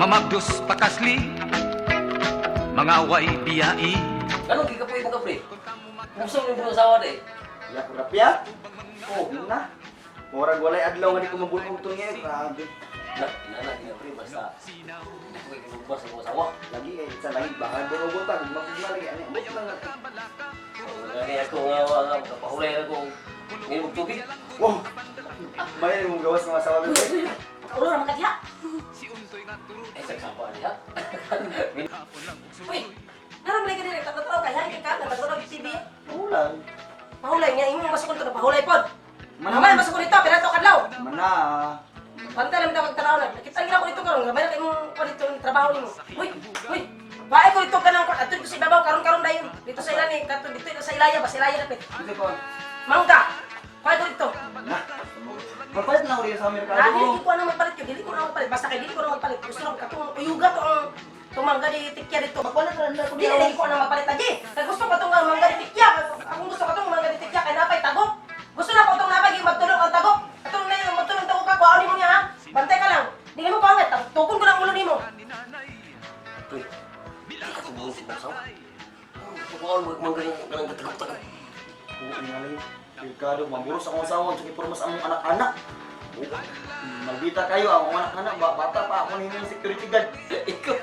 Mamagdos pakasli, mga way biyai. Anong gikapoy mo ka, pre? Gusto mo yung asawa na eh. Ya ko rapya. Oh. Na. Murag walay adlaw nga di ko mabulong to niya. Grabe. Na, na, na, pre, basta. Hindi ko kayo sa mga asawa. Lagi eh sa langit baka do butang magugma lagi ani. Ambot lang nga. Lagi ako nga, nga, kapahulay na ko. Ngayon magtubig. Wow. May mong gawas ng asawa ko. Ulo naman ka diha. Eh, sagsapa niya. Uy, naram lagi diri tatlo kay hay ka nagtanaw TV. Ulang. Pahulay niya imong masukon to pahulay pod. Mana Mamay masukon dito pinato kadlaw. Mana. Bantay lang tawag tanaw na. Nakita nila ko dito karon, gamay na kay imong kuan dito ang trabaho nimo. Uy, uy. Bae ko dito kanang kuan adto dito sa ibabaw karon-karon dayon. Dito sa ilani, kadto dito sa ilaya ba sa ilaya dapit. Dito ko. Mangga. Bae ko dito. Na. Magpalit na ako dito sa merkado. Ah, dili ko na magpalit yun, dili ko na magpalit. Basta kay dili ko na magpalit. Gusto na katong uyuga to ang tumangga di tikya dito. Magpalit na lang ako Dili lagi ko na magpalit agi. Kay gusto ko tong mangga di tikya. Akong gusto ko tong mangga di tikya kay napay tagok. Gusto na ko tong napay yung magtulong ang tagok. Atong na yung magtulong tagok ka kuhaon nimo niya ha. Bantay ka lang. Dili mo pangit, tukon ko ng ulo nimo. Pre, di ka tumulong sa mga asawa. Tukuan mo mga ganang ganang katagok-tagok. Oo, nga lang. Merkado, maburos akong asawa, tsaka pormas among anak-anak. Magbita kayo, akong anak-anak, bata pa ako nini security guard. Ikaw.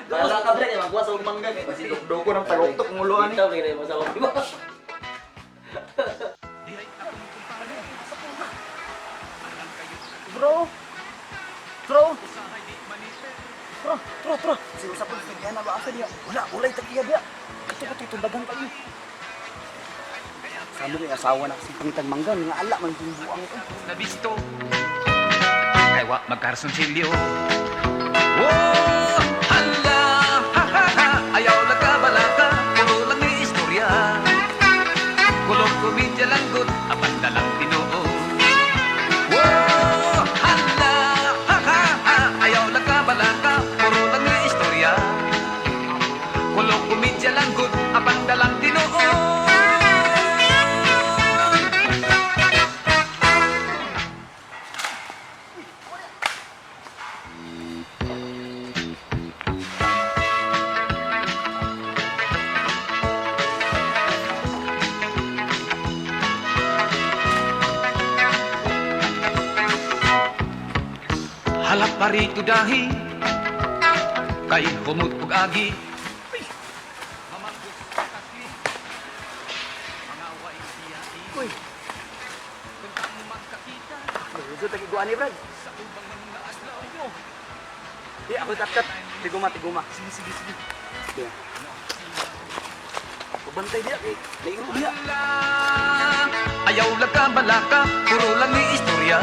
Wala ka bre, kay magwa sa mangga kay kasi doko ng tagoktok ng ulo ani. Ikaw na yung asawa, di ba? Bro. Bro. Bro, bro, bro. Si usap ko sa na ba asa diya? Wala, walay tagiya diya. Ito ko tutundagan kayo. Sa mo kay asawa na kasi pangitag mangga nga ala man kung buang ko. Nabisto, kay wa magkarsonsilyo. Oh, hala, ha, ha, ha, ayaw na ka balaka, puro lang ni istorya. Kulong komedya lang gud, apan dalang tinuod. Oh, hala, ha, ha, ha, ayaw na ka balaka, puro lang ni istorya. Kulong komedya lang gud, apan dalang tinuod. Halap parito dahi kay humot ug agi. Uy. Gusto tagi ni Brad. Di ako katkat. Tiguma, tiguma. Sige, sige, sige. Sige. Pabantay diya kay lairo diya. Ayaw lang ka balaka, puro lang ni istorya.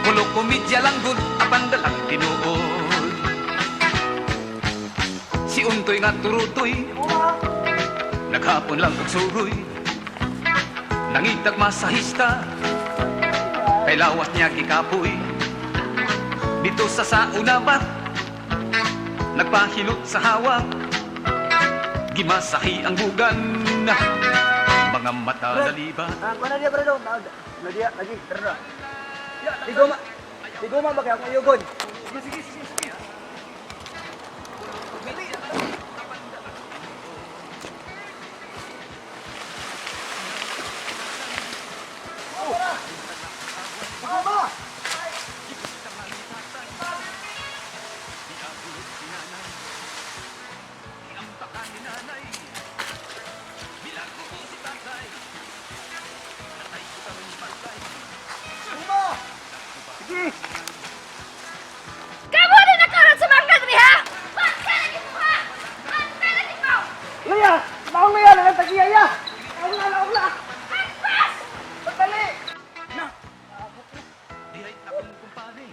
Kulo komedya lang gud, apan dalang tinuod. Si Untoy nga turutoy, naghapon lang og suroy. Nangitag masahista, kay lawas niya gikapoy. Dito sa sauna ba, nagpahilot sa hawak. Gimasahi ang bugan, mga mata naliba. Ah, kuha na diya Brad. Na, na diya lagi, tara. Tiguma. Tiguma ba kay akong yugon? Sige, sige, sige, sige. Tiguma! Tiguma! Sige! Kamu na nakaroon sa mangga diri ha? Bantay lagi mo ha! Bantay lagi mo! Laya! Maong laya! Langan tagiya ya! Maong la! Maong la! Agpas! Pagdali! Na! Dihay akong kumpare,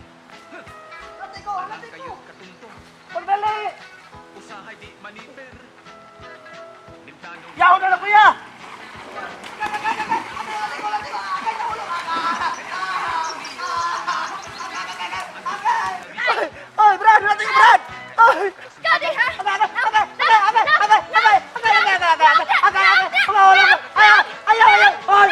Lati ko! Lati ko! kayo katunto. Pagdali! Usahay di maniper. Nintano Yaw na na kuya! Ay! Ay, Brad! Lati ko, Brad! Ay! Ikaw di ha? Abay! Abay! Abay! Abay! Abay! Abay! Abay! Abay! Abay! Abay! Abay! Abay! Mahulog ko! Ayaw! Ayaw! Ayaw! Ay!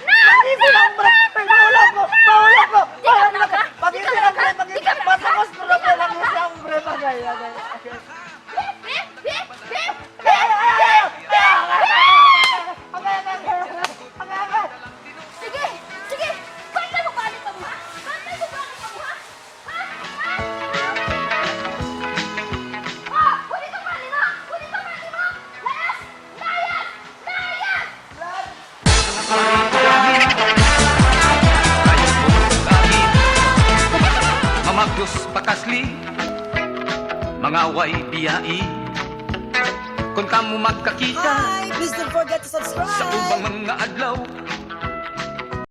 Mag-isip ang Brad! Ay, mahulog ko! Mahulog ko! Mahulog ko! Mag-isip ang Brad! Mag-isip! Matapos ko na, Brad! Mag-isip Kasli, mga way biyai. Kung kamo magkakita Hi! Please don't forget to subscribe! sa ubang mga adlaw.